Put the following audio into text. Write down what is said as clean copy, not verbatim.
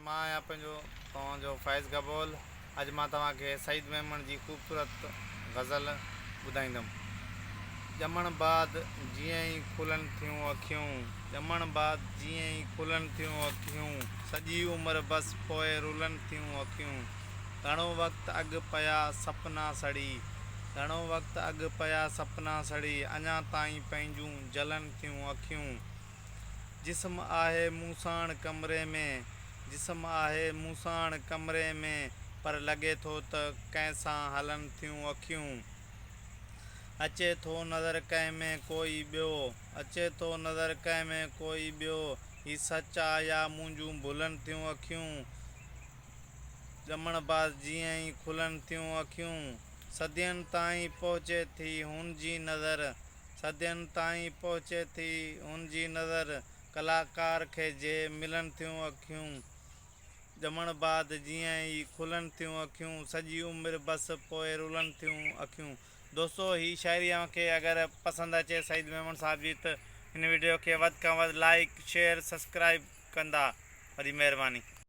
مان آهيان پنهنجو توهان جو فيض گبول اڄ مان توهان کي سعيد ميمڻ جي خوبصورت غزل ٻڌائيندم. ڄمڻ بعد جيئن ئي کلن ٿيون اکيون ڄمڻ بعد جيئن ئي کلن ٿيون اکيون سڄي عمر بس پوء رلن ٿيون اکيون گهڻو وقت اڳ پيا سپنا سڙي گهڻو وقت اڳ پيا سپنا سڙي اڃا تائين پنهنجون جلن ٿيون اکيون. جسم آهي مون ساڻ ڪمري ۾، جسم آهي مون ساڻ ڪمري ۾، پر لڳي ٿو ته ڪنهن سان هلن ٿيون اکيون. اچي ٿو نظر ڪنهن ۾ ڪوئي ٻيو، اچي ٿو نظر ڪنهن ۾ ڪوئي ٻيو، هي سچ آ يا منهنجون ڀلن ٿيون اکيون. ڄمڻ بعد جيئن ئي کلن ٿيون اکيون، صدين تائين پهچي ٿي هن جي نظر، صدين تائين پهچي ٿي هن جي نظر، ڪلاڪار کي جي ملن ٿيون اکيون، ڄمڻ بعد جيئن ئي کلن ٿيون اکيون، سڄي عمر بس پوء رلن ٿيون اکيون. دوستو هي شاعري اوهان کي اگر پسند اچي سعيد ميمڻ صاحب جي ته هن وڊيو کي وڌ کان وڌ لائيڪ شيئر سسڪرائيب ڪندا وڏي مهرباني.